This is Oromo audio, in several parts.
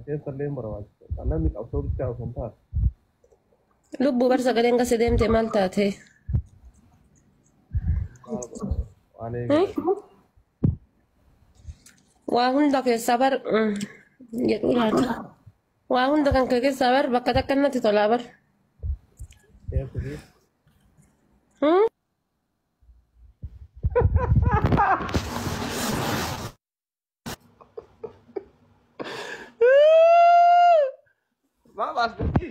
Miseensa illee hin barbaachisa. Namni qabsoo bichaa osoo hin taane. Lubbuu bar sagaleen gasi deemte maal taate? Waan eegalu. Waa hunda keessaa bar jedhu laata. Waa hunda kan kee keessaa bar bakka takka natti tolaa bar. Eessu fi Maaf as dhufti?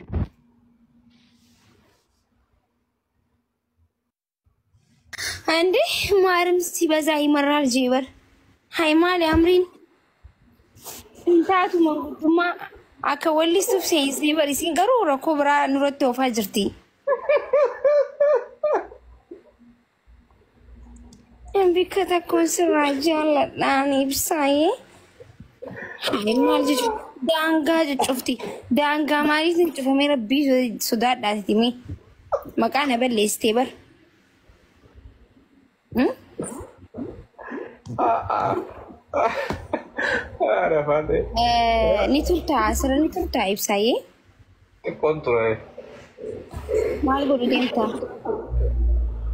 እንዴ ማርም ሲበዛ ይመራል። ጄበር ሃይማል አምሪን እንታቱ መንጉቱማ akka wallistuuf seensisee barisiin garuu rakkoo biraa nurratti oofaa jirti. Bikka takkoon sirraa jaalladhaan ibsaayee. Maal jechuun daangaa cuccufti. Daangaa maaliitiin cufamee rabbii sodaadhaati mee maqaa na balleessitee bar. Haadha faatee. Ni turtaa asirra ni turtaa ibsaayee. Xiqqoon ture. Maal godhu deemtaa?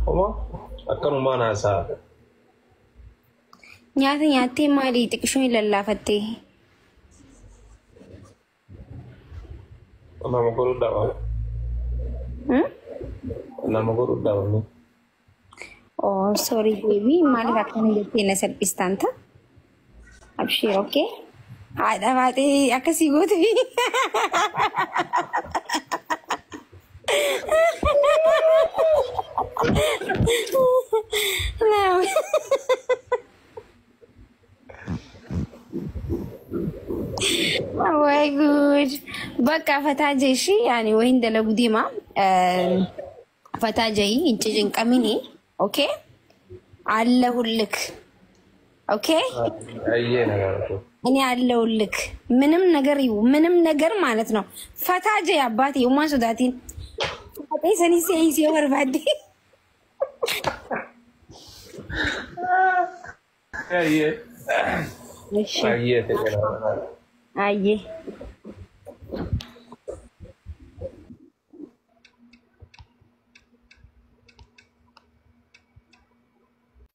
Homaa akkanumaan haasa'a. Nyaata nyaattee maali xiqqishoon hin lallaafattee? Nama godhu dhaban. Nama godhu dhaban. Oh, sorry baby. Maaliif akkana jettee na salphistaan ta'a? Abshir, okay? Haadha baatee akkasii goote. Way good. Bakka fataa jeshi yaani wayin dalagu deema. Fataa jahi hin cinqamini. Okay? አለሁልክ። ኦኬ Ayyee nagaa. እኔ አለሁልክ። ምንም ነገር ይሁ ምንም ነገር ማለት ነው። ፈታ ጀ አባቴ ኡማን ሶዳቲን ፋጤ ሰኒ ሲይ በርባዴ Ayyee. እሺ Ayyee ta'e. አየ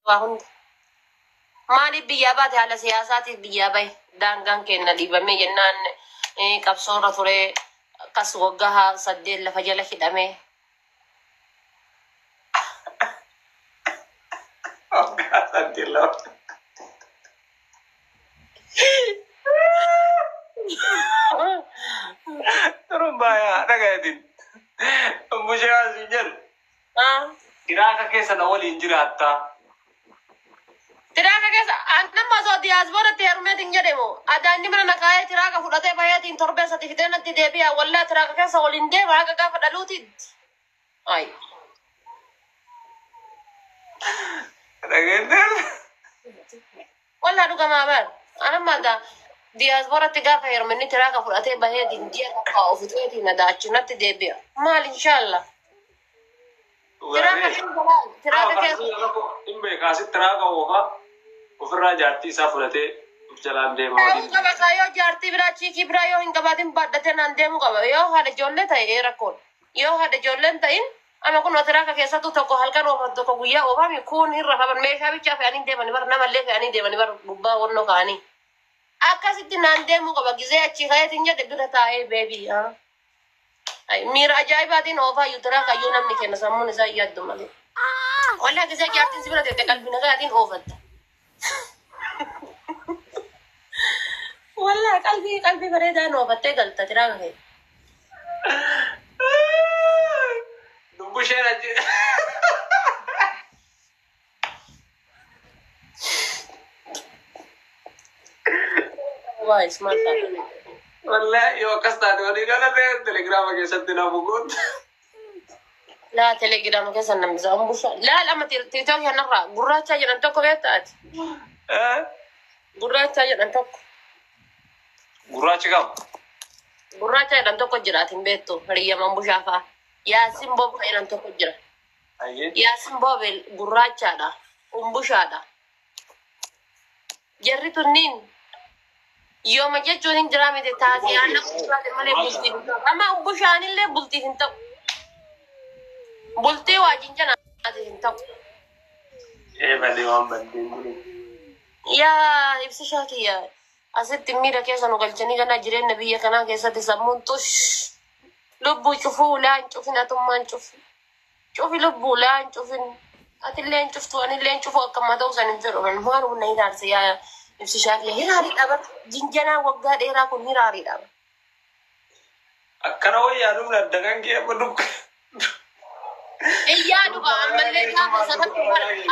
Waa hunda. Maaliif biyyaa baate haala siyaasaatiif biyyaa bahe daangaan keenya dhiibamee jennaan qabsoorra ture akkas waggaa 8 lafa jala hidhamee. Waggaa 8 lafa. Turumbaa yaa dhagayetin. Mushee asiin jedhu. Iraaka keessa na waliin jiraattaa. Tiraaka keessa nama osoo diyaasporatti heerumeetiin jedhamu adaanni mana naqaa'ee tiraaka fudhatee baheetiin torbee sadi fidee natti deebi'a wallaa tiraaka keessa waliin deema haga gaafa dhaluutitti. Ay. Dhageetteen. Wallaa dhugamaa bar. Anamma gaa diyaasporatti gaafa heerume inni tiraaka fudhatee baheetiin ji'a tokko ofixeetiin adaachi natti deebi'a. Maal inshallah. Tiraaka keessa tiraaka keessa. Hin beekaa asitti tiraaka oofaa ofirraa jaartii isaa fudhatee jalaan deema Ta'uu waliin. qaba isaa yoo jaartii biraa chiikii biraa yoo hin qabaatin baadhatee naan deemuu qaba. Yoo haadha ijoollee ta'e rakkoon. Yoo haadha ijoollee hin ta'in amma kun tiraaka keessattuu tokko halkan oofan tokko guyyaa oofami kun hin rafaman meeshaa bichaa fe'anii deemani bar namallee fe'anii deemani bar gubbaa wannoo ka'anii. Akkasitti naan deemuu qaba gizee achi ka'eetiin jedhe bira taa'ee beebii. Miira ajaa'ibaatiin oofaa iyyuu tiraaka iyyuu namni kenna sammuun isaa yaaddu malee. Walaa gizee jaartiin si bira teette qalbii nagaatiin oofatta. Walaa qalbii qalbii bareedaan oofattee galta tiraaka kee. Dubbu isheen achi. Waa ismaal taate. Wallaahi yoo akkas taate walii galate telegiraama keessatti namu gootu. Laa telegiraama keessa namni isaa umbusha. Laa lama tiiktook kanarraa gurraacha jedhan tokko beektaa ati? Gurraacha jedhan tokko. Gurraachi qaba. Gurraacha jedhan tokko jira ati hin beektu hiriyyama umbushaa fa'a. Yaasin Boob jedhan tokko jira. Yaasin Boob gurraachaadha. Umbushaadha. Jarri tunniin Yooma jechuun hin jiraa miti taasii aannan gurguraate malee bultii hin ta'u. Amma bushaanillee bultiif hin ta'u. Bultii waa jinjanaatiif hin ta'u. Ee malee waan baddeen kun. Yaa ibsishaa kiyya asitti miira keessa nu galchanii ganaa jireenya biyya kanaa keessatti sammuun tush lubbuu cufuu laan cufin atummaan cufi cufi lubbuu laan cufin atillee hin cuftu anillee hin cufu akkam ta'u san hin jedhu maal humna hiraarse yaa ibsishaa kiyya hiraarii dhaba jinjanaa waggaa dheeraa kun hiraarii dhaba. Akkana wayyaa dhumna adda kan kee amma dukka. Iyyaa dhuga ammallee gaafa sanatti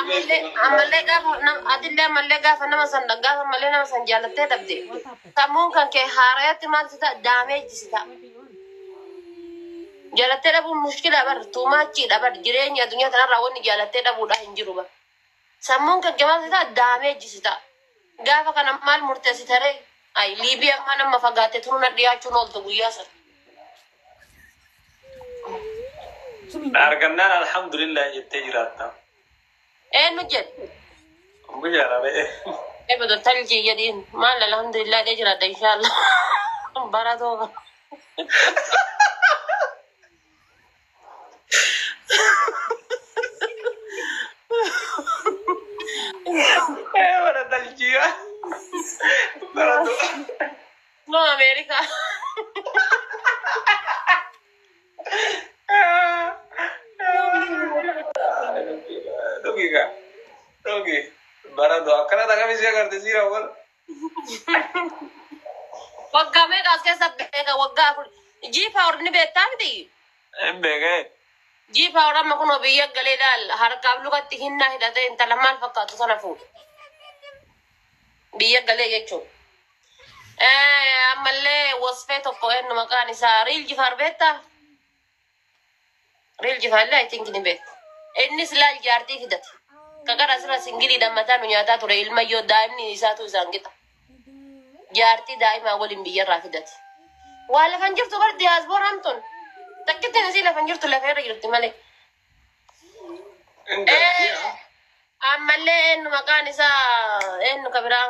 ammallee ammallee gaafa atillee ammallee gaafa nama san gaafa ammallee nama san jaalattee dhabde sammuun kan kee haarayatti maal si ta'a daameeji si ta'a. Jaalattee dhabuun mushkila bar tuumaachiidha bar jireenya addunyaa kanarraa wanni jaalattee dhabuudha hin jiru bar. Sammuun kan kee maal si ta'a daameeji si ta'a. Gaafa kana maal murteessite ree? Ay Liibiyaa ammaa nama fagaatte turuu na dhiyaachuun ooltu guyyaa sana. Argannaan alhamdulillah jettee jiraatta. Eenyu jedhe? Guyyaadha ba'e. Ebedo talji jedhiin maal alhamdulillah dhee jiraadha inshallah. Bara tooba. Ee bara taljiyaa. Bara tooba. No America. Dhugi kaa. Dhugi. Bara tooba. Akkana takka si agarte siira wal. Waggaa meeqa as keessa beeka waggaa afur. G power ni beektaa miti? Hin beekee. G power amma kunoo biyya galee laal harkaaf lukatti hinnaa hidhatee intala maal fakkaatu sana fuudhe. Biyya galee jechuudha. Ammallee wasfee tokko eenyu maqaan isaa Riil Jifaar beektaa? Riil Jifaar illee I think ni beekta. Innis laal jaartii fidate. Kakara asirra singilii dammataa nu nyaataa ture ilmayyoo daa'imni isaatu isaan qixa. Jaartii daa'imaa waliin biyyarraa fidate. Waa lafan jirtu bar diyaaspooraan tun. Takkittiin isii lafan jirtu lafa irra jirti malee. Hin galti. Ammallee eenyu maqaan isaa eenyu ka biraa?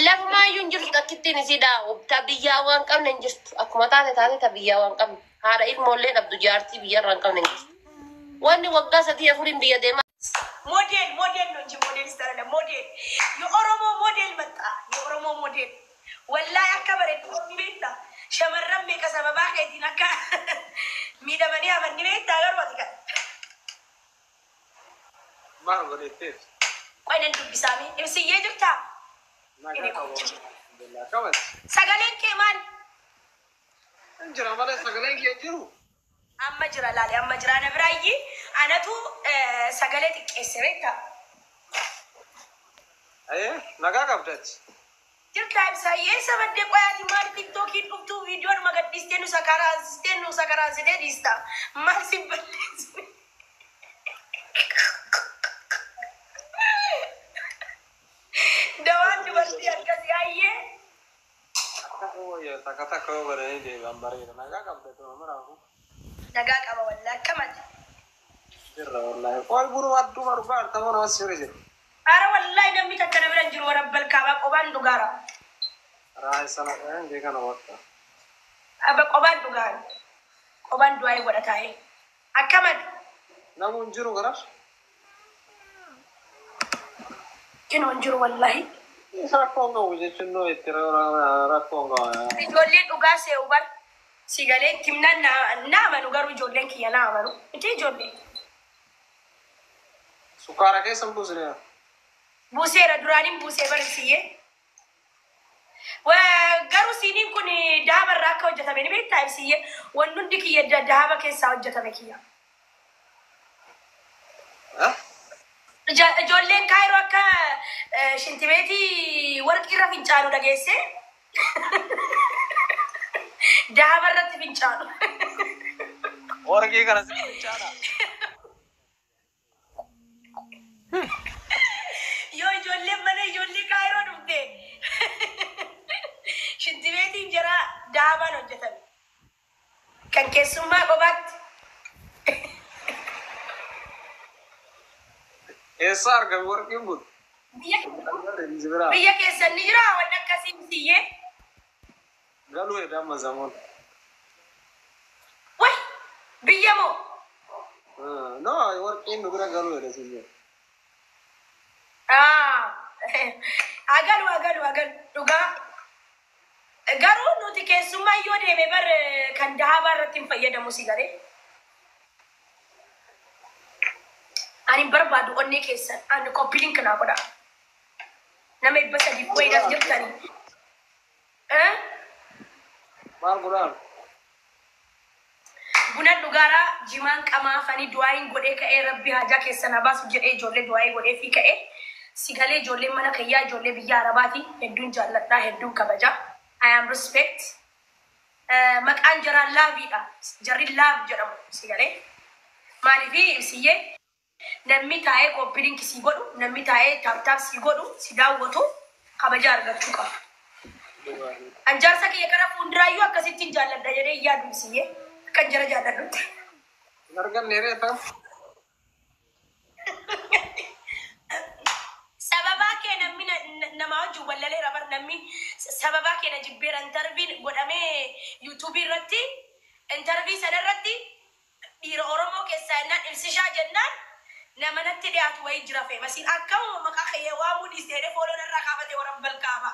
Lafumaayyuu hin jirtu takkittiin isiidha. Ta biyyaa waan qabne hin jirtu. Akkuma taate taate ta biyyaa waan qabne. Haadha ilmoollee dhabdu jaartii biyyarraa hin qabne hin jirtu. Wanni waggaa sadii afuriin biyya deemaa ሞዴል ሞዴል ነው እንጂ ሞዴል ስታለ ሞዴል የኦሮሞ ሞዴል መጣ። የኦሮሞ ሞዴል ወላሂ akka bareedu ni beekta. Shamarran meeqa sababaa keetiin akka miidhamanii hafan ni beektaa garuu ati kan. Maal godhetteef? Qoy nan dubbisaami. Ibsiyyee jirtaa? Nagaa qaba. Alhamdulillah. Qabati. Sagaleen kee maal? Hin jira malee sagaleen kee hin jiru. Amma jira laale amma jira na biraayyi anatu sagalee xiqqeesse beektaa? Ayee nagaa qabdati. Jirtaa ibsaayyee sabaddee qoyaati maal tiktookiin dhuftuu viidiyoon magadhiistee nu sakaraasistee nu sakaraasitee dhiista. Maal si balleessu? Dawaan dubartii akkasii ayyee. Akka wayya takka takka yoo godhanii deebi'an bareeda. Nagaa qabdati maraafu. Nagaa qaba wallaa akkamati. Jirra wallaahi. Qoy buru adduma dhugaa artama nama sirri jira. Ara wallaahi namni takka na bira hin jiru warabbal kaabaa qobaan dhugaara. Raayi sana qayan kee kana bakka. Abba qobaan dhugaara. Qobaan du'aa godha taa'ee. Akkamati. Namu hin jiru gara. Kinoo hin jiru wallaahi. Rakkoon qabu jechuun noo itti rakkoon qabu. Ijoolleen dhugaa se'u bar. Si galee itti himnaan na amanu garuu ijoolleen kiyya na amanu. Miti ijoolleen. Sukkaara keessa hin buusne. Buuseera duraaniin buusee barsiiye. Garuu siiniin kun dahaba irraa akka hojjetame ni beektaa ibsiyye. Wanni hundi kiyya dahaba keessaa hojjetame kiyya. Ijoolleen kaayiroo akka shintibeetii warqii irra fincaanu dhageesse. Dahaba irratti fincaanu. Warqii kana si fincaana. Yoo ijoolleen mana ijoollee kaayiroo dhufte shintibeetiin jara dahabaan hojjetame. Kan keessummaa kophaatti. Eessa argame warqiin kun? Biyya keessan ni jira wanni akkasii. Ibsiyyee. Galuu edda amma zamoon. Way biyya moo? No, warqiin nu bira galuu edda siin jedhe. Agalu agalu agalu dhugaa. Garuu nuti keessummaa yoo deeme bar kan dahabaa irratti hin fayyadamu si galee. Ani hin barbaadu onnee keessan ani copy link naa godha. Nama 300 wayiidhaaf jirtanii. Eh? Maal godhaan? Buna dhugaaraa jimaan qamaa fanii du'aayin godhee ka'ee, rabbi haajaa keessan haa baasu jedhee ijoollee du'aayii godhee fi ka'ee si galee. Ijoolleen mana kayyaa ijoollee biyya Arabaati, hedduun jaalladhaa, hedduun kabajaa. I am respect. Maqaan jaraa laaviidha. Jarri laav jedhamu si galee. Maaliifi ibsiyyee, namni taa'ee copy link si godhu, namni taa'ee tap tap si godhu, si daawwatu kabaja argachuu qaba. An jaarsa kiyya gara fuulduraayyuu akkasittiin jaalladha jedhee yaadu ibsiyyee, akkan jara jaalladhutti. Hin arganne reeta. Sababaa kee namni nama wajjin wallaleera bar, namni sababaa kee na jibbeera. Interviewn godhamee YouTubeii irratti, interview sana irratti dhiira Oromoo keessaa jennaan ibsishaa jennaan nama natti dhiyaatu wayii jira, feemasiin akkamuma maqaa kiyya waamuu dhiisee follow narraa kaafate waran balkaaba.